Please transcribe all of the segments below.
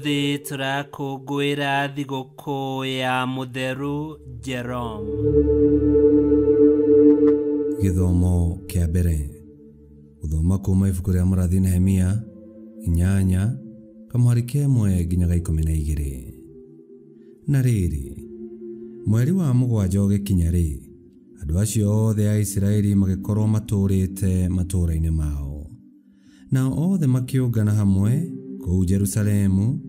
Ũmũthĩ tũrakũngũĩra thigũkũ ya Mũtheru Jerome. Gĩthomo kĩa mbere. Gũthoma kuma ibuku rĩa mũrathi Nehemia 8 kamũhari ka 1 nginya ga 12. Na rĩrĩ, mweri wa 7 ũgĩkinya-rĩ, andũ acio othe a Isiraeli magĩkorwo matũũrĩte matũũra-inĩ mao. Nao othe makĩũngana hamwe kũu Jerusalemu,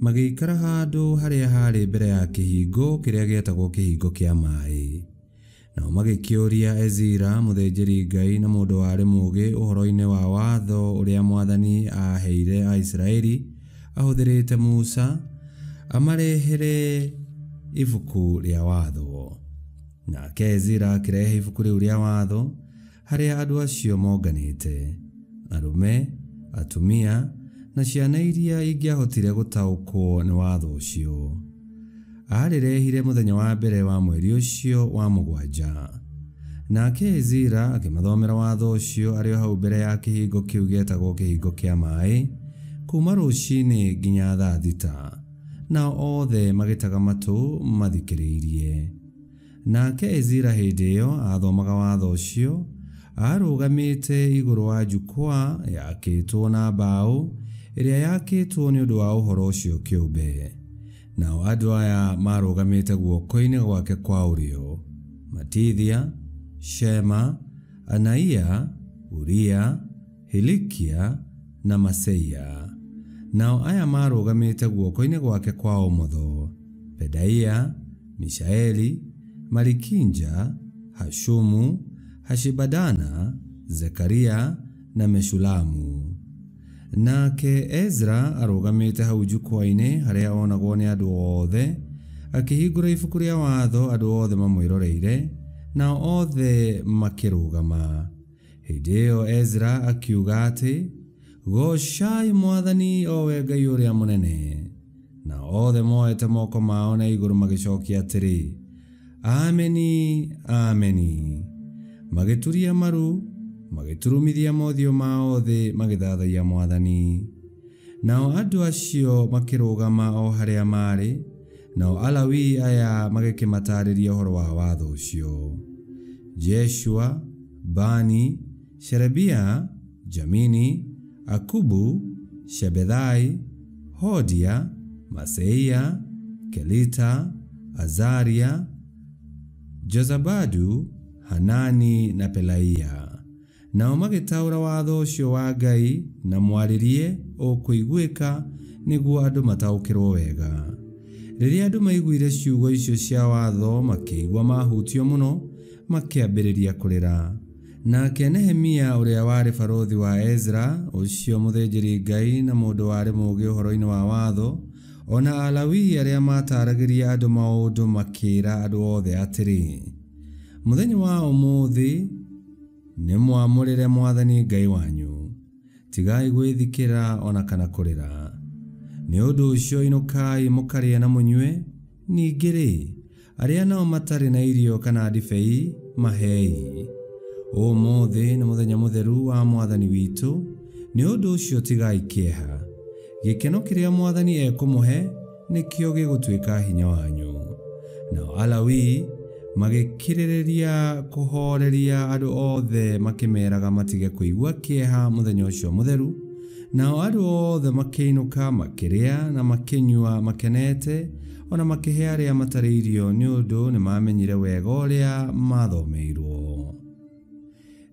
magĩikara handũ harĩa haarĩ mbere ya kĩhingo kĩrĩa gĩetagwo kĩhingo kĩa maaĩ. Nao magĩkĩũria Ezira mũthĩnjĩri-Ngai na mũndũ warĩ mũũgĩ ũhoro-inĩ wa watho ũrĩa Mwathani aaheire Aisiraeli ahũthĩrĩte Musa, amarehere ibuku rĩa watho. Nake Ezira akĩrehe ibuku rĩu rĩa watho harĩa andũ acio monganĩte, arũme, atumia, na ciana iria ingĩahotire gũtaũkwo nĩ watho ũcio. Aarĩrehire mũthenya wa mbere wa mweri ũcio wa 7. Nake Ezira akĩmathomera watho ũcio arĩ o hau mbere ya kĩhingo kĩu gĩetagwo kĩhingo kĩa maaĩ, kuma rũcinĩ nginya thaa 6, nao othe magĩtega matũ mathikĩrĩirie. Nake Ezira hĩndĩ ĩyo aathomaga watho ũcio, arũgamĩte igũrũ wa jukwaa yakĩtwo na mbaũ ĩrĩa yakĩtwo nĩ ũndũ wa ũhoro ũcio kĩũmbe. Nao andũ aya marũgamĩte guoko-inĩ gwake kwa ũrĩo: Matithia, Shema, Anaia, Uria, Hilikia na Maseia. Nao aya marũgamĩte guoko-inĩ gwake kwa ũmotho: Pedaia, Mishaeli, Malikinja, Hashumu, Hashibadana, Zekaria na Meshulamu. Nake Ezra arũgamĩte hau jukwaa-inĩ harĩa onagwo nĩ andũ othe, akĩhingũra ibuku rĩa watho andũ othe mamwĩroreire, nao othe makĩrũgama. Hĩndĩ ĩyo Ezra akiuga atĩ, "Goocai Mwathani o we Ngai ũrĩa mũnene." Nao othe moete moko mao na igũrũ magĩcokia atĩrĩ, "Ameni, ameni." Magĩturia maru, magĩturumithia mothiũ mao thĩ magĩthathaiya Mwathani. Nao andũ acio makĩrũgama o harĩa maarĩ, nao Alawii aya magĩkĩmataarĩria ũhoro wa watho ũcio: Jeshua, Bani, Sherebia, Jamini, Akubu, Shebethai, Hodia, Maseia, Kelita, Azaria, Jozabadu, Hanani na Pelaia. Nao magĩtaũra watho ũcio wa Ngai na mwarĩrie ũkũiguĩka nĩguo andũ mataũkĩrwo wega. Rĩrĩa andũ maiguire ciugo icio cia watho makĩigua mahutio mũno, makĩambĩrĩria kũrĩra. Nake Nehemia ũrĩa warĩ barũthi wa Ezra ũcio mũthĩnjĩri-Ngai na mũndũ warĩ mũũgĩ ũhoro-inĩ wa watho, ona Alawii arĩa mataragĩria andũ maũndũ makĩĩra andũ othe atĩrĩ, "Mũthenya wa ũmũthĩ nĩ mwamũrĩre Mwathani Ngai wanyu. Tigai gwĩthikĩra ona kana kũrĩra. Nĩ ũndũ ũcio inũkai mũkarĩe na mũnyue. Ningĩ-rĩ, arĩa nao matarĩ na irio kana ndibei mahei. Ũmũthĩ nĩ mũthenya mũtheru wa Mwathani witũ, nĩ ũndũ ũcio tigai kĩeha. Gĩkeno kĩrĩa Mwathani ekũmũhe nĩkĩo gĩgũtuĩka hinya wanyu." Nao Alawii magĩkĩrĩrĩria kũhooreria andũ othe makĩmeraga matige kũigua kĩeha mũthenya ũcio mũtheru. Nao andũ othe makĩinũka makĩrĩa na makĩnyua makenete, ona makĩhe arĩa matarĩ irio, nĩ ũndũ nĩmamenyire wega ũrĩa mathomeirwo.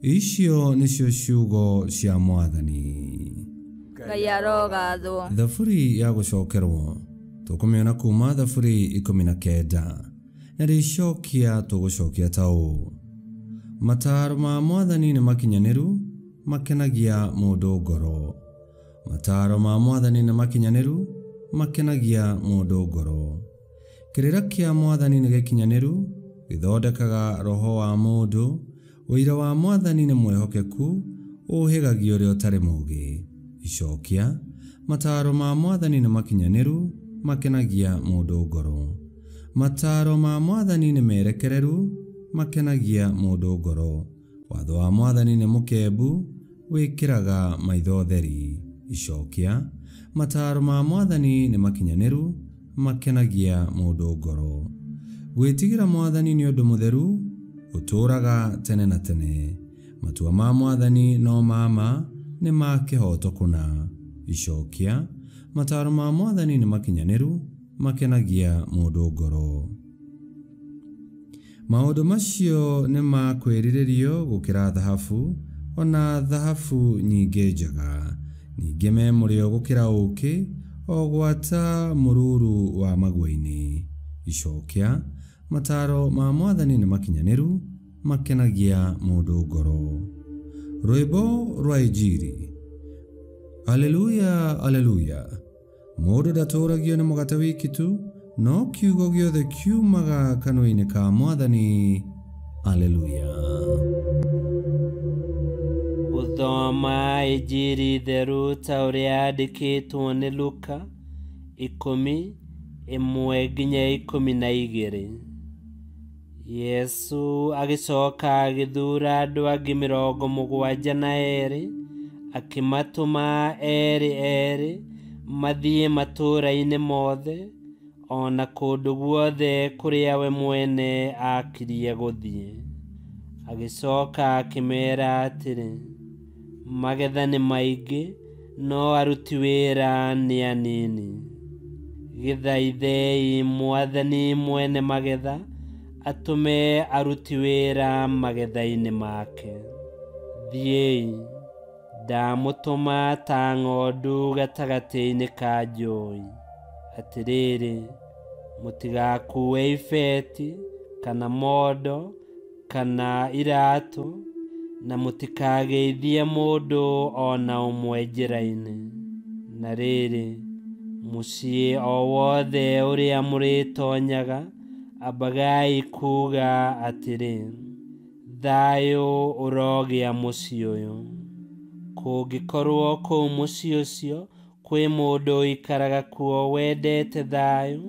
Icio nĩcio ciugo cia Mwathani. Ngai arogathwo. Thaburi ya gũcokerwo tũkũmĩona kuma Thaburi 19 na rĩcokia tũgũcokia ta ũũ: Mataaro ma Mwathani nĩ makinyanĩru, makenagia mũndũ ngoro. Mataaro ma Mwathani nĩ makinyanĩru, makenagia mũndũ ngoro. Kĩrĩra kĩa Mwathani nĩ gĩkinyanĩru, gĩthondekaga roho wa mũndũ. Ũira wa Mwathani nĩ mwĩhokeku, ũhĩgagia ũrĩa ũtarĩ mũũgĩ. Icokia: Mataaro ma Mwathani nĩ makinyanĩru, makenagia mũndũ ngoro. Mataaro ma Mwathani nĩ merekereru, makenagia mũndũ ngoro. Watho wa Mwathani nĩ mũkembu, wĩkĩraga maitho theri. Icokia: Mataaro ma Mwathani nĩ makinyanĩru, makenagia mũndũ ngoro. Gwĩtigĩra Mwathani nĩ ũndũ mũtheru, ũtũũraga tene na tene. Matua ma Mwathani no ma ma, nĩ ma kĩhooto kũna. Icokia. Mataaro ma Mwathani nĩ makinyanĩru, makenagia mũndũ ngoro. Maũndũ macio nĩ ma kwĩrirĩrio gũkĩra thahabu, ona thahabu nyingĩ njega. Ningĩ me mũrĩo gũkĩra ũũkĩ, o gwata mũruru wa magua-inĩ. Icokia. Mataaro ma Mwathani nĩ makinyanĩru, makenagia mũndũ ngoro. Rwĩmbo rwa Injiri. Aleluya, aleluya. Mũndũ ndatũũragio nĩ mũgate wiki tu, no kiugo gĩothe kiumaga kanua-inĩ ka Mwathani. Aleluya. Gũthoma Injiri theru ta ũrĩa yandĩkĩtwo nĩ Luka 10 1 nginya 12. Yesu agĩcoka agĩthuura andũ angĩ 72, akĩmatũma erĩ erĩ mathiĩ matũũra-inĩ mothe o na kũndũ guothe kũrĩa we mwene aakirie gũthiĩ. Agĩcoka akĩmeera atĩrĩ, magetha nĩ maingĩ, no aruti wĩra nĩ anini. Gĩthaithei Mwathani mwene magetha atũme aruti wĩra magetha-inĩ make. Thiĩi, ndamũtũma ta ng'ondu gatagatĩ-inĩ ka njũũi. Atĩrĩrĩ, mũtigakuue ibeti, kana mondo, kana iratũ, na mũtikageithie mũndũ o na ũmwe njĩra-inĩ. Na rĩrĩ, mũciĩ o wothe ũrĩa mũrĩtoonyaga, ambagai kuuga atĩrĩ, thayũ ũrogĩa mũciĩ ũyũ. Kũngĩkorwo kũu mũciĩ ũcio kwĩ mũndũ ũikaraga kuo wendete thayũ,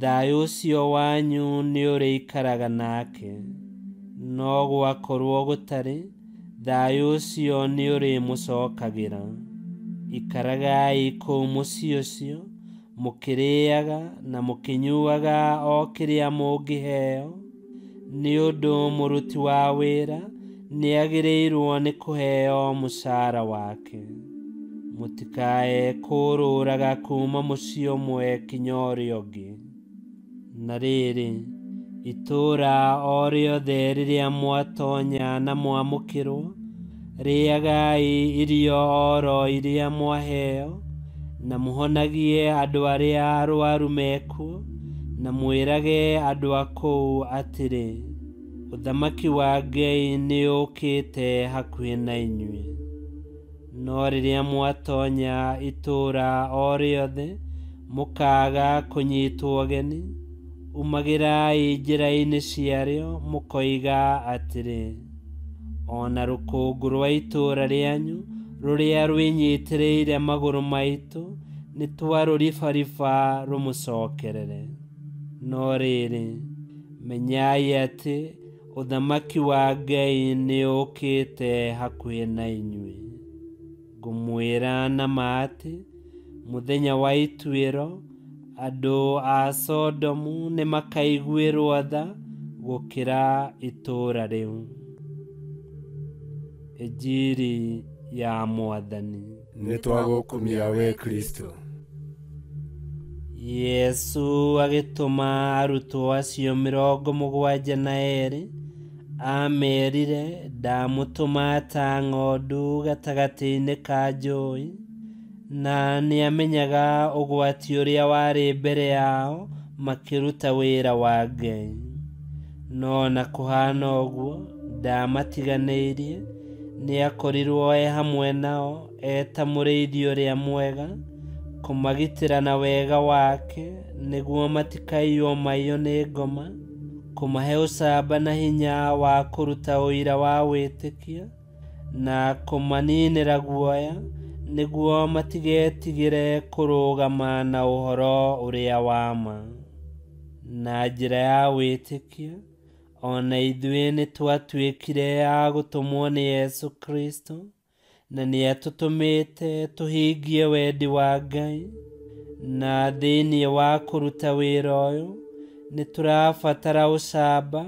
thayũ ũcio wanyu nĩũrĩikaraga nake. No gwakorwo gũtarĩ, thayũ ũcio nĩũrĩmũcokagĩra. Ikaragai kũu mũciĩ ũcio, mũkĩrĩaga na mũkĩnyuaga o kĩrĩa mũngĩheo, nĩ ũndũ mũruti wa wĩra nĩagĩrĩirwo nĩ kũheo mũcara wake. Mũtikae kũũrũraga kuuma mũciĩ ũmwe kinya ũrĩa ũngĩ. Na rĩrĩ, itũũra o rĩothe rĩrĩa mwatoonya na mwamũkĩrwo, rĩagai irio oro iria mwaheo, na mũhonagie andũ arĩa arwaru mekuo, na mwĩrage andũ a kũu atĩrĩ, ũthamaki wa Ngai nĩũũkĩte hakuhĩ na inyuĩ. No rĩrĩa mwatoonya itũũra o rĩothe mũkaaga kũnyitwo ũgeni, umagĩrai njĩra-inĩ ciarĩo mũkoiga atĩrĩ, o na rũkũngũ rwa itũũra rĩanyu rũrĩa rwĩnyitĩrĩire magũrũ maitũ nĩtwarũribariba rũmũcokerere. No rĩrĩ, menyai atĩ ũthamaki wa Ngai nĩũũkĩte hakuhĩ na inyuĩ. Ngũmwĩra na ma atĩ, mũthenya wa ituĩro, andũ a Sodomu nĩmakaiguĩrwo tha gũkĩra itũũra rĩu. Injiri ya Mwathani. Nĩtwagũkumia we Kristo. Yesu agĩtũma arutwo acio 72, amerire, ndamũtũma ta ng'ondu gatagatĩ-inĩ ka njũũi, na nĩamenyaga ũgwati ũrĩa warĩ mbere yao makĩruta wĩra wa Ngai. No na kũhana ũguo, ndamatiganĩirie, nĩakorirwo e hamwe nao e ta mũrĩithi ũrĩa mwega, kũmagitĩra na wega wake nĩguo matikaiywo maiyo nĩ ngoma, kũmahe ũcamba na hinya wa kũruta ũira wa wĩtĩkio, na kũmaninĩra guoya nĩguo matigetigĩre kũrũgama na ũhoro ũrĩa wa ma. Na njĩra ya wĩtĩkio, o na ithuĩ nĩtwatuĩkire a gũtũmwo nĩ Yesu Kristo, Na nĩ atũtũmĩte tũhingie wendi wa Ngai. Na thĩinĩ wa kũruta wĩra ũyũ nĩ tũrabatara ũcamba,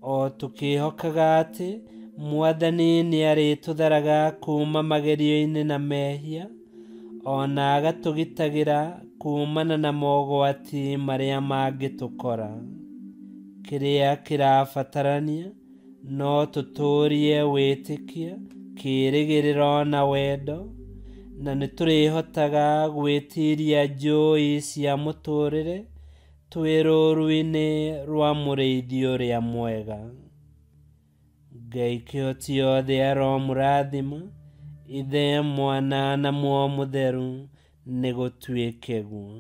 o tũkĩhokaga atĩ Mwathani nĩ arĩtũtharaga kuma magerio-inĩ na mehia, ona agatũgitagĩra kumana na mogwati marĩa mangĩtũkora. Kĩrĩa kĩrabatarania no tũtũrie wĩtĩkio, kĩĩrĩgĩrĩro na wendo, na nĩ tũrĩhotaga gwĩtiria njũĩ cia mũtũrĩre twĩ rũũru-inĩ rwa mũrĩithi ũrĩa mwega. Ngai kĩhoti othe aromũrathima, Ithe, Mwana na Muoyo Mũtheru, nĩ gũtuĩke guo.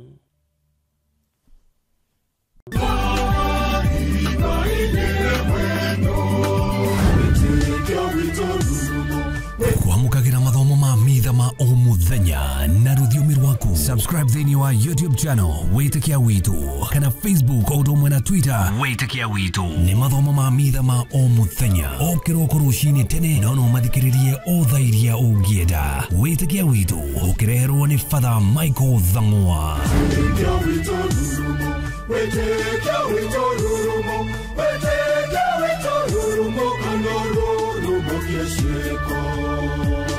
Kwamũkagĩra mathomo ma mitha ma o mũthenya na rũthiomi rwaku. Subscribe thĩinĩ wa YouTube channel Wĩtĩkia Witũ kana Facebook o ũndũ ũmwe na Twitter Wĩtĩkia Witũ. Nĩ mathomo ma mitha ma o mũthenya o kĩroko rũcinĩ tene, no no mathikĩrĩrie o thaa iria ũngĩenda. Wĩtĩkia Witũ ũkĩreherwo nĩ Father Michael Thang'wa. Wĩtĩkia witũ rurumo, wĩtĩkia witũ rurumo, kana rurumo kĩciĩko.